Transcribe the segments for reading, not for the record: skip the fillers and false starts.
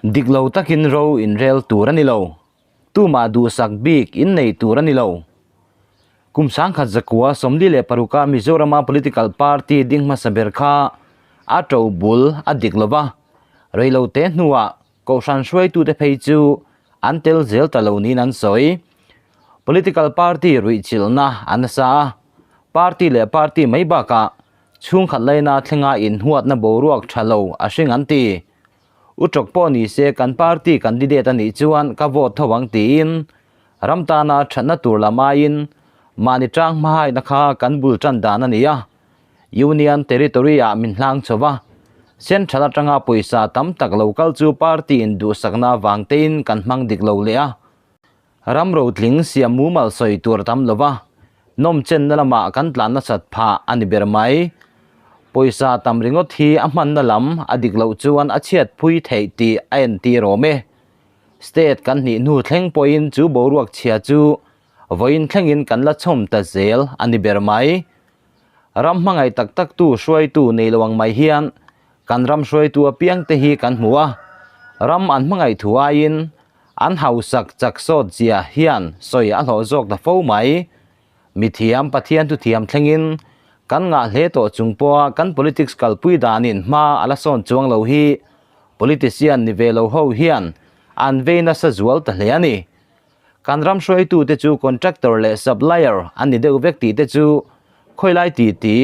Dik lo takin ro inrel tur a ni lo. Tumah duhsak bik innei tur a ni lo. Kum 1946 a Mizorama political party ding hmasa ber kha a to bul a dik lo va, reilote hnuah Kohhran hruaitute phei chu an tel zel ta lo niin an sawi. Political party ruihchilhna a nasa a, party leh party mai bakah chhungkhat laina thlenga inhuatna boruak tha lo a hring an ti. Utawk pawh ni se kan party candidate a nih chuan ka vote tho ang tiin ram tana thatna tur lam aiin mahni tang hmahaina kha kan bul tan dan a ni a. Union Territory ah min hlang chho va, Central atanga pawisa tam tak lo kal chu party in duhsakna avang tein kan hmang dik lo leh a. Ram rotling siam mumal sawi tur a tam lo va, nawmchenna lamah kan tlan nasat phah a ni ber mai. Pawisa tam ringawt hi a hmanna lam a dik loh chuan a chhiat phui theih tih a entir awm e. State kan hnih hnu thleng pawhin chu boruak chhia chu vawiin thlengin kan la chhawm ta zel a ni ber mai. Ram hmangaih tak tak tu hruaitu nei lo ang mai hian kan ram hruaitu apiang te hi kan hmu a, ram an hmangaih thu aiin an hausak chak sawt zia hian sawi a hlawh zawk ta fo mai. Mithiam Pathian thuthiam thlengin kan ngah hle tawh chung pawha kan politics kalpui danin hma a la sawn chuang lo hi politician ni ve lo ho hian an vei nasa zual ta hle a ni. Kan ram hruaitute chu contractor leh supplier an ni deuh vek tih te chu khawilai ti ti,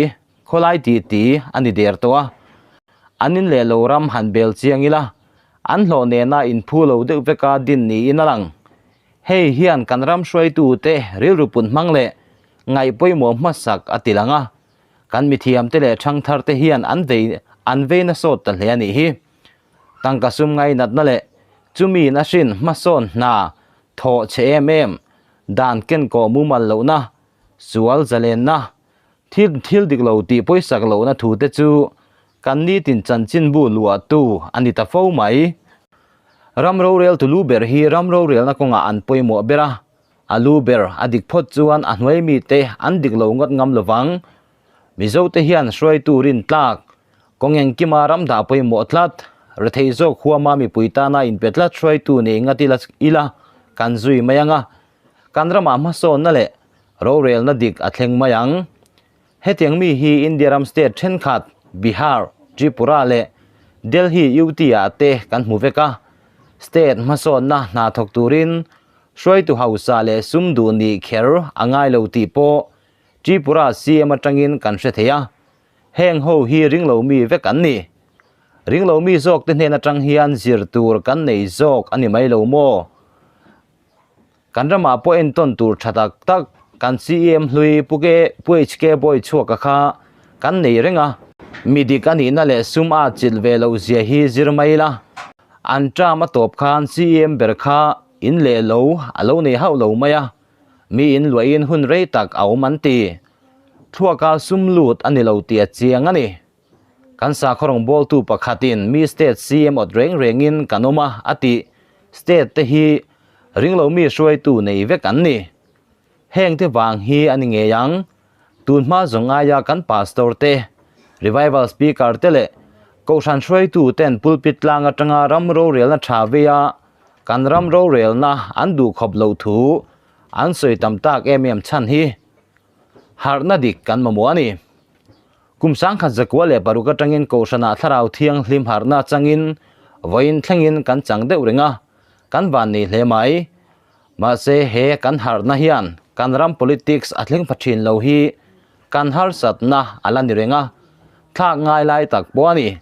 khawlai ti ti a ni der tawh a. An in leh lo ram han bel chiang ila, an hlawh nena inphu lo deuh veka din niin a lang. Hei hian kan ram hruaitute rilru put hmang leh ngaih pawimawh hmasak a ti lang a. Kan mithiamte leh thangtharte hian an vei an vei nasawt ta hle a nih hi. Tangka sum ngainatna leh chumi in a hrin hmasawn hna thawh chhe em em, dan kenkawh mumal lohna, sual zalenna, thil thil dik lo tih pawisak lohna thu te chu kan nitin chanchinbu luahtu a ni ta fo mai. Ram rorel tu lu ber hi ram rorelna kawngah an pawimawh ber a, a lu ber a dik phawt chuan a hnuai mite an dik lo ngawt ngam lovang. Mizote hian hruaitu rintlak Kawng engkima ram dah pawimawh tlat, rethei zawk huama mipui tana inpe tlat hruaitu nei ngat ila ila kan zui mai ang a, kan ramah hmasawnna leh rorelna dik a thleng mai ang. Hetiang mi hi India ram state thenkhat Bihar, Tripura leh Delhi UT ah te kan hmu vek a, state hmasawnna hna thawk turin hruaitu hausa leh sum duh nih kher a ngai lo tih pawh Tripura CM atangin kan hre thei a. Heng ho hi ringlo mi vek an ni. Ringlo mi zawk te hnen atang hian zir tur kan nei zawk a ni mai lo maw? Kan ramah pawh entawn tur tha tak tak kan CEM hlui Pu Ke Pu HK Bawi chhuaka kha kan nei reng a. Mi dik a nihna leh sum a chilh ve loh zia hi zir mai ila. An term a tawp khan CEM ber kha in leh lo a lo nei hauh lo mai a. Mi in luahin hun rei tak a awm an ti. Thluaka sum lut a ni lo tih a chiang a ni. Kan sakhaw rawngbawltu pakhatin mi state CM awt reng rengin kan awm a a tih. State te hi ringlo mi hruaitu nei vek an ni. Heng te vang hi a ni ngei ang. Tun hma zawng aia kan pastor te, revival speaker te leh kohhran hruaitu ten pulpit tlang atanga ram rorelna tha veia kan ram rorelna an duh khawp loh thu an sawi tam tak em em chhan hi harhna dik kan mamawh a ni. Kum 1906 atangin Kohhranah Thlarau Thianghlim harhna changin vawiin thlengin kan chang deuh reng a, kan van nei hle mai. Mahse he kan harhna hian kan ram politics a thleng pha thin lo hi kan harsatna a la ni reng a, thlak ngai lai tak pawh a ni.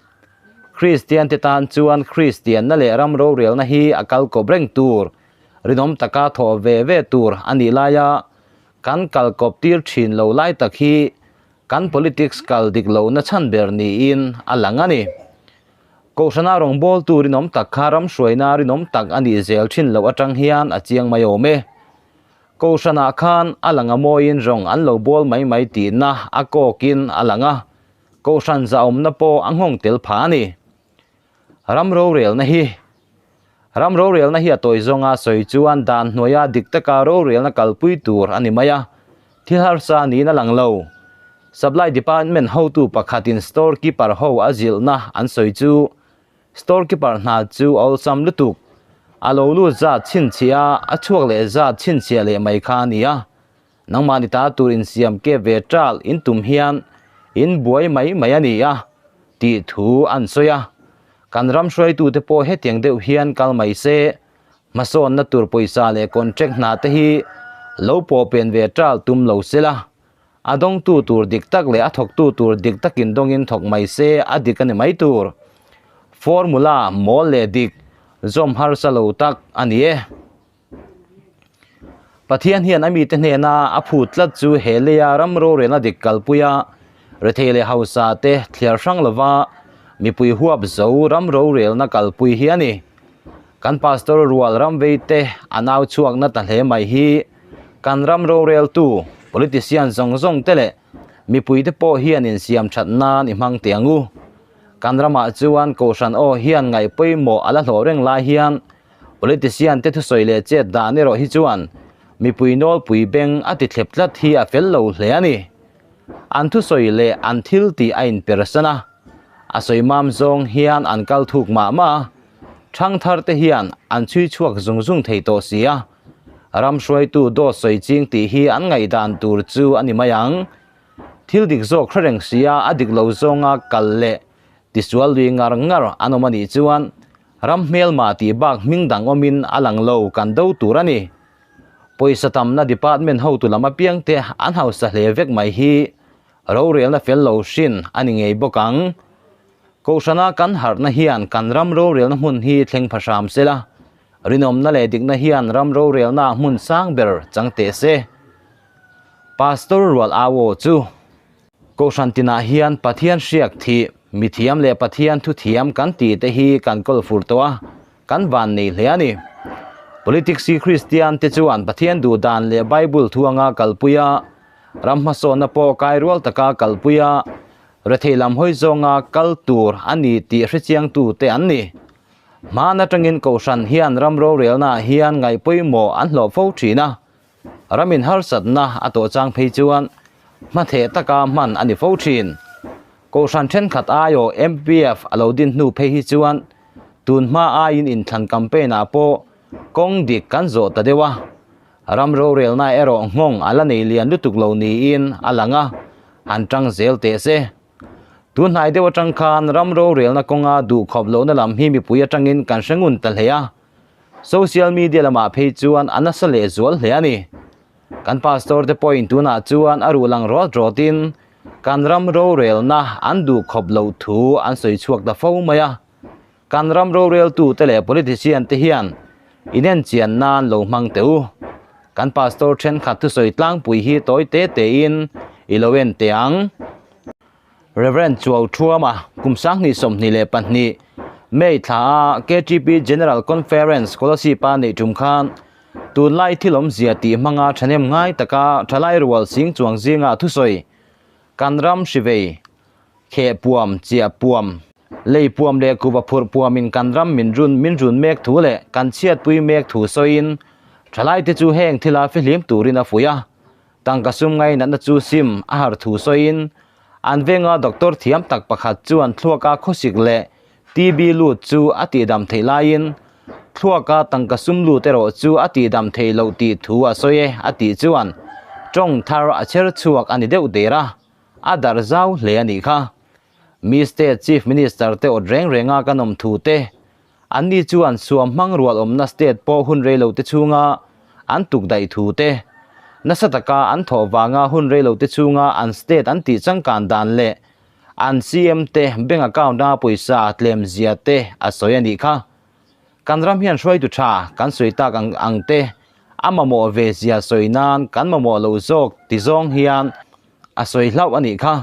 Kristian te tan chuan Kristianna leh ram rorelna hi a kal kawp reng tur, rinawm taka thawh ve ve tur a nih laia kan kal kawp tir thin lo lai tak hi kan politics kal dik lohna chhan ber niin a lang a ni. Kohhrana rawngbawltu rinawm tak kha ram hruaina rinawm tak a nih zel thin loh atang hian a chiang mai awm e. Kohhranah khan a lang a mawiin rawng an lo bawl mai mai tihna a kawkin a lang a, Kohhran zahawmna pawh a nghawng tel phah a ni. Ram rorelna hi Ram rorelna hi a tawi zawnga sawi chuan dan hnuaia dik taka rorelna kalpui tur a ni mai a, thil harsa niin a lang lo. Supply Department hotu pakhatin store keeper ho a zilhna an sawi chu. Store keeper hna chu a awlsam lutuk. A lo lut zat chhinchhiah a, a chhuak leh zat chhinchhiah leh mai kha a ni a. Nangmahni ta tur insiam kep ve ṭal in tum hian in buai mai mai a ni a, tih thu an sawi a. Kan ram hruaitute pawh hetiang deuh hian kal mai se, hmasawnna tur pawisa leh contract hna te hi lo pawh pen ve ṭal tum lo se la, a dawngtu tur dik tak leh a thawktu tur dik takin dawngin thawk mai se a dik a ni mai tur. Formula mawl leh dik zawm harsa lo tak a ni e. Pathian hian a mite hnena a phut tlat chu he leia ram rorelna dik kalpuia rethei leh hausa te thliar hrang lova mipui huap zo ram rorelna kalpui hi a ni. Kan pastor rual ram vei te a nau chhuakna ta hle mai hi kan ram roreltu politician zawng zawng te leh mipui te pawh hian insiam that nan i hmang teh ang u. Kan ramah chuan kohhran aw hian ngaih pawimawh a la hlawh reng lai hian Politician te thusawi leh chet dan erawh hi chuan mipui nawlpui beng a ti thlep tlat hi a fel lo hle a ni. An thusawi leh an thil tih a inpersan a, a sawi mam zawng hian an kal thuk mah mah a, thangthar te hian an chhui chhuak zung zung thei tawh si a, ram hruaitu dawt sawi ching tih hi an ngaihdan tur chu a ni mai ang. Thil dik zawk hre reng sia a dik lo zawnga kal leh tisual lui ngar ngar an awm a nih chuan Ram hmelma tih bak hming dang awmin a lang lo kan do tur a ni. Pawisa tamna department hotu lam apiang te an hausa hle vek mai hi rorelna fel lo hrin a ni ngei bawk ang. Kohhrana kan harhna hian kan ram rorelna hmun hi thleng pha hram se la, rinawmna leh dikna hian ram rorelna hmun sang ber chang teh se. Pastor Rual Awo chu. Kohhran tinah hian Pathian hriak thih, mithiam leh Pathian thuthiam kan tih te hi kan kawl fur tawh a, kan van nei hle a ni. Politics hi Kristian te chuan Pathian duh dan leh Bible thu anga kalpui a, ram hmasawnna pawh kai rual taka kalpui a, rethei lam hawi zawnga kal tur a ni tih hrechiangtu te an ni. Hmaan atangin Kohhran hian ram rorelnaah hian ngaihpawimawh an hlawh fo thin a, Ramin harsatna a tawh chang phei chuan hmatheh taka hman a ni fo thin. Kohhran thenkhat aiawh MPF a lo din hnu phei hi chuan tun hma aiin inthlan campaign ah pawh kawng dik kan zawh ta deuh a. Ram rorelna erawh nghawng a la nei lian lutuk lo niin a lang a, han tang zel teh se. Tun hnai deuh atang khan ram rorelna kawnga duhkhawp lohna lam hi mipui atangin kan hre ngun ta hle a. Social media lamah phei chuan a nasa leh zual hle a ni. Kan pastor te pawhin tunah chuan a ruh lang rawt rawtin kan ram rorelna an duh khawp loh thu an sawi chhuak ta fo mai a. Kan ram roreltute leh politician te hian inenchian nan lo hmang teh u. Kan pastor thenkhat thusawi tlangpui hi tawi te tein i lo en teh ang. Rev. Chuau Thuama, kum 2022, May thla a KTP General Conference Scholarship a neih tum khan tunlai thil awmzia tih hmanga thahnem ngai taka thalai rual sing chuang zinga thusawi kan ram hrivei, kheh puam, chiah puam, lei puam leh kuva phurh puamin kan ram min run min run mek thu leh kan chhiatpui mek thu sawiin thalaite chu heng thila fihlim turin a fuih a. Tangka sum ngainatna chu sim a har thu sawiin an venga doctor thiam tak pakhat chuan thluaka khawsik leh TB lut chu a tihdam theih laiin thluaka tangka sum lut erawh chu a tihdam theih loh tih thu a sawi e a tih chuan tawng thar a chher chhuak a ni deuh der a, a darh zau hle a nih kha. Mi state chief minister te awt reng renga kan awm thu te Anni chuan suam hmang rual awmna state pawh hun reilo te chhunga an tuk daih thu te, nasa taka an thawh vanga hun reilo te chhunga an state an tih changkan dan leh an CM te bank account a pawisa tlem zia te a sawi a nih kha. Kan ram hian hruaitu tha kan sawi tak ang ang te a mamawh ve zia sawi nan kan mamawh lo zawk ti zawng hian a sawi hlauh a nih kha.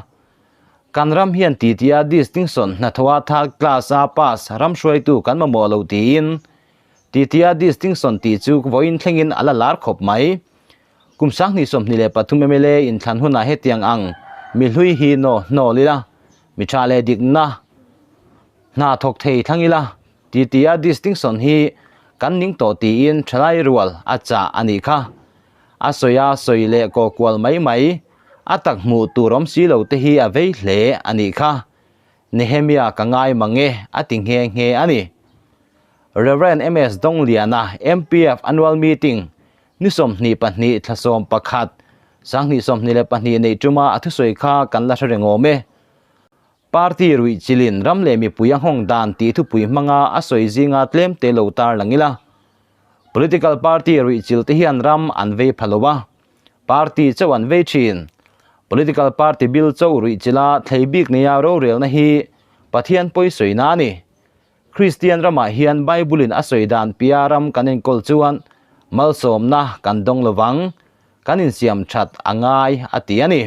Kan ram hian titia distinction hnathawha third class a pass ram hruaitu kan mamawh lo tiin titia distinction tih chu vawiin thlengin a la lar khawp mai. Kum 2023 mla inthlan hunah hetiang ang mi hlui hi naw hnawl ila, mi tha leh dikna hna thawk thei thlang ila titia distinction hi kan ning tawh tiin thalai rual a chah a nih kha. A sawi a sawi leh kaw kual mai mai, a tak hmuh tur awm si lo te hi a vei hle a nih kha. Nehemia ka ngai mang e a ti nghe nghe a ni. Rev. MS Dongliana MPF Annual Meeting ni 22 thla 11 2022 nei tuma a thusawi kha kan la hre reng awm e. Party ruih chilin ram leh mipui a nghawng dan tih thupui hmanga a sawi zinga tlem te lo tar lang ila. Political party ruih chil te hian ram an vei pha lo a, party chauh an vei thin. Political party bil chauh ruih chila thlei bik neia rorelna hi Pathian pawisawina a ni. Kristian ramah hian Bible-in a sawi dan pia ram kan enkawl chuan malsawmna kan dawng lovang, kan insiam that a ngai a ti a ni.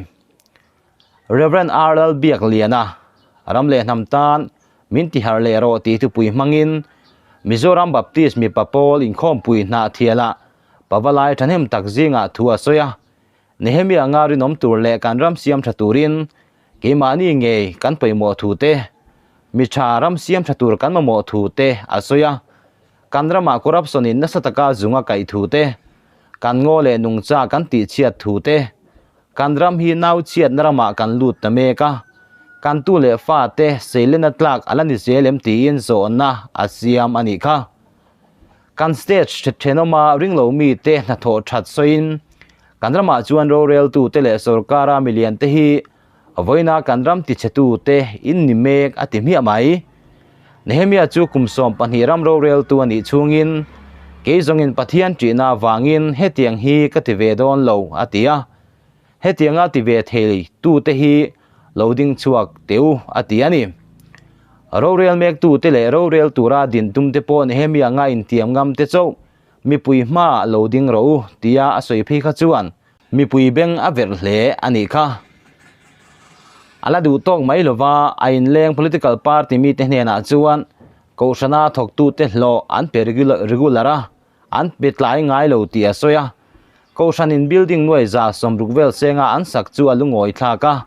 Rev. R. Lalbiakliana, Ram leh hnam tan min tiharh leh rawh tih thupui hmangin Mizoram Baptist mipa pawl inkhawmpui hnah thialah pavalai thahnem tak zingah thu a sawi a. Nehemia anga rinawm tur leh kan ram siam tha turin keimahni ngei kan pawimawh thu te, mi tha ram siam tha tur kan mamawh thu te a sawi a. Kan ramah corruption in nasa taka zung a kaih thu te, kan ngaw leh nungcha kan tihchhiat thu te, kan ram hi nau chhiatna ramah kan lut ta mek a, kan tu leh fa te seilena tlak a la ni zel em tiin zawhna a siam a nih kha. Kan stage thenawma ringlo mite hnathawh that sawiin kan ramah chuan roreltute leh sorkara milian te hi vawiina kan ram tichhetute in ni mek a ti hmiah mai. Nehemia chu kum 12 ram roreltu a nih chhungin kei zawngin Pathian ṭihna avangin hetiang hi ka ti ve dawn lo a ti a, hetianga ti ve thei tute hi lo ding chhuak teh u a ti a ni. Rorel mektute leh rorel tura din tumte pawh Nehemia anga intiam ngam te chauh mipui hmaah lo ding rawh u tia a sawi phei kha chuan mipui beng a verh hle a nih kha. A la duh tawk mai lova a inleng political party mite hnenah chuan Kohhrana thawktute hlawh an pe regular a, an pe tlai ngai lo tih a sawi a. Kohhranin building nuai 160 vel senga an sak chu a lungawi thlak a.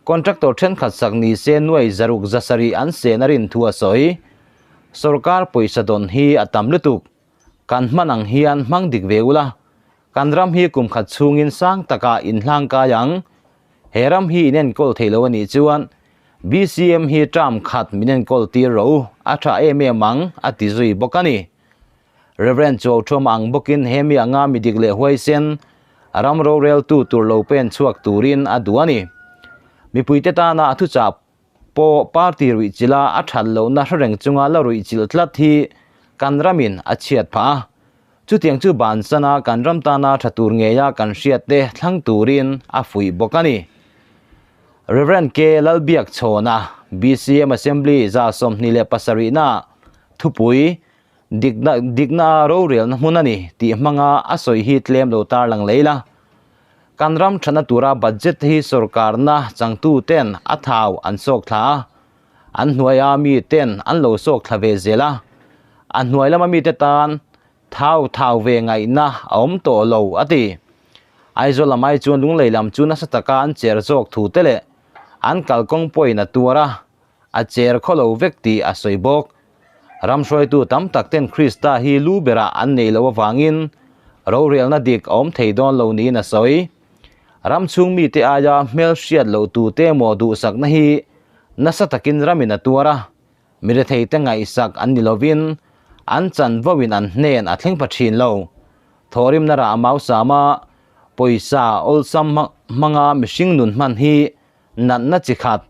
Contractor thenkhat sak ni se nuai 670 an sen a rin thu a sawi. Sorkar pawisa dawn hi a tam lutuk. Kan hman ang hian hmang dik ve ula. Kan ram hi kum khat chhungin sang takah inhlang kai ang. He ram hi inenkawl thei lo a nih chuan BCM hi term khat min enkawl tir rawh u, a tha em em ang, a ti zui bawk a ni. Rev. Chuauthawm ang bawkin he mi anga mi dik leh huaisen ram roreltu tur lo pen chhuak turin a duh a ni. Mipuite tana a thuchah pawh party ruih chila a that lohna hre reng chunga la ruih chilh tlat hi kan ramin a chhiat phah a. Chutiang chu bansana kan ram tana tha tur ngeia kan hriatte thlang turin a fuih bawk a ni. Rev. K. Lalbiakchhawna, BCM Assembly 27 na thupui dikna dikna rorelna hmun a ni tih hmanga a sawi hi tlem lo tarlang lei la. Kan ram thana tura budget hi sorkarna changtu ten a thau an sawk thla a, an hnuaia mi ten an lo sawk thla ve zel a, a hnuai lama mite tan thau thau ve ngaihna a awm tawh lo a ti. Aizawl lam ai chuan lunglei lam chu nasa taka an cher zawk thu te leh an kalkawng pawhin a tuar a, a cher khaw lo vek tih a sawi bawk. Ram hruaitu tam tak ten Krista hi lu berah an nei loh avangin rorelna dik a awm thei dawn lo niin a sawi. Ram chhung mite aia hmel hriat loh tute emaw duhsakna hi nasa takin ramin a tuar a, mi retheite ngaihsak an ni lovin an chanvoin an hnen a thleng pha thin lo. Thawhrimna rah mau sama pawisa awlsam hmanga mihring nun hman hi natna chi khat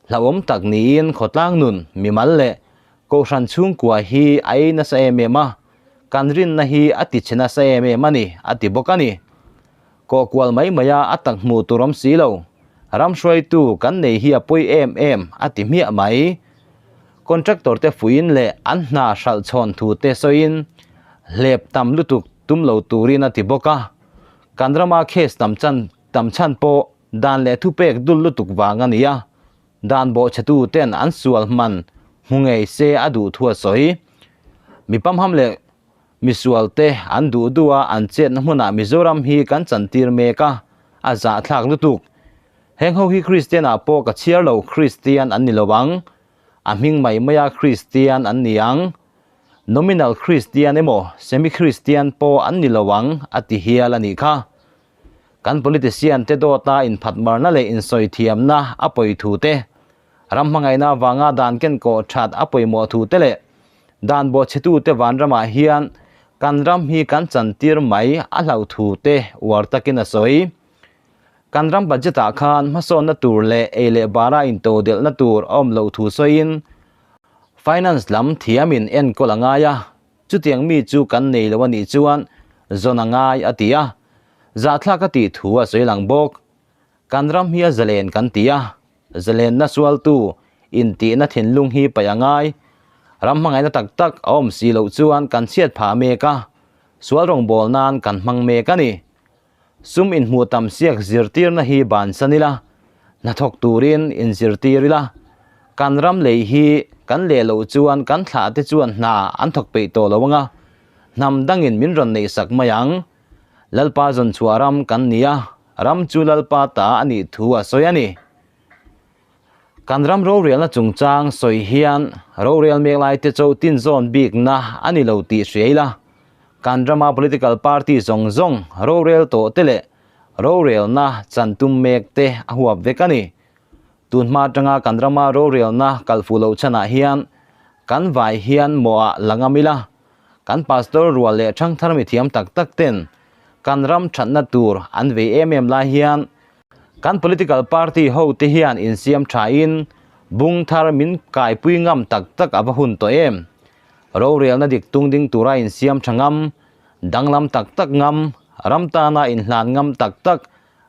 hlauhawm tak niin khawtlang nun mimal leh Kohhran chhungkua hi a ei nasa em em a, kan rinna hi a ti chhe nasa em em a ni, a ti bawk a ni. Kawhkual mai maia a tak hmuh tur awm si lo, ram hruaitu kan nei hi a pawi em em, a ti hmiah mai. Contractor te fuiin leh an hna hralh chhawn thu te sawiin hlep tam lutuk tum lo turin a ti bawk a. Kan rama case tam chan tam chhan pawh dan leh thupek dul lutuk vang a ni a, dan bawhchhetu ten an sual hman hmu ngei se a duh thu a sawi. Mi pamham leh misual te an duh duh a, an chetna hmunah Mizoram hi kan chantir mek a, a zahthlak lutuk. Heng ho hi Kristian ah pawh ka chhiar lo, Kristian an ni lo ang. A hming mai maia Kristian an ni ang. Nominal Kristian emaw semi-Kristian pawh an ni lo ang a ti hial a nih kha. Kan politician te dawta inphatmarna leh insawi thiamna a pawi thu te, Ram hmangaihna avanga dan kenkawh that a pawimawh thu te leh dan bawhchhetute vanramah hian kan ram hi kan chantir mai a hlauh thu te uar takin a sawi. Kan ram budget ah khan hmasawnna tur leh ei leh bara intodelhna tur a awm loh thu sawiin Finance lam thiamin enkawl a ngai a, chutiang mi chu kan nei lo a nih chuan zawn a ngai a ti a, zahthlak a tih thu a sawi lang bawk. Kan ram hi a zalen kan ti a, zalenna sualtu intihna thinlung hi paih a ngai. Ram hmangaihna tak tak a awm si loh chuan kan chhiat phah mek a, sual rawngbâwl nan kan hmang mek a ni. Sum inhmuh tam siak zirtirna hi bansan ila, hnathawk turin inzirtir ila, kan ram lei hi kan leh loh chuan kan thlah te chuan hna an thawk peih tawh lo anga, hnam dangin min rawn neihsak mai ang. Lalpa zawnchhuah ram kan ni a, ram chu Lalpa ta a nih thu a sawi a ni. Kan ram rorelna chungchang sawi hian rorel mek lai te chauh tinzawn bikna a ni lo tih hria ila, kan rama political party zawng zawng rorel tawh te leh rorelna chan tum mek te a huap vek a ni. Tun hma atanga kan rama rorelna kal fuh loh chhanah hian kan vai hian mawhah la ngam ila, kan pastor rual leh thangthar mithiam tak tak ten kan ram thatna tur an vei em em lai hian Kan political party ho te hian insiam tha in bung thar min kaipui ngam tak tak a va hun tawh em? Rorelna dik tung ding tura insiam tha ngam, danglam tak tak ngam, ram tana inhlan ngam tak tak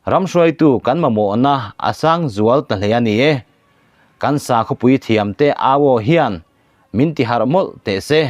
ram hruaitu kan mamawhna a sang zual ta hle a ni e. Kan sakhawpui thiamte au aw hian min ti harh mawlh teh se.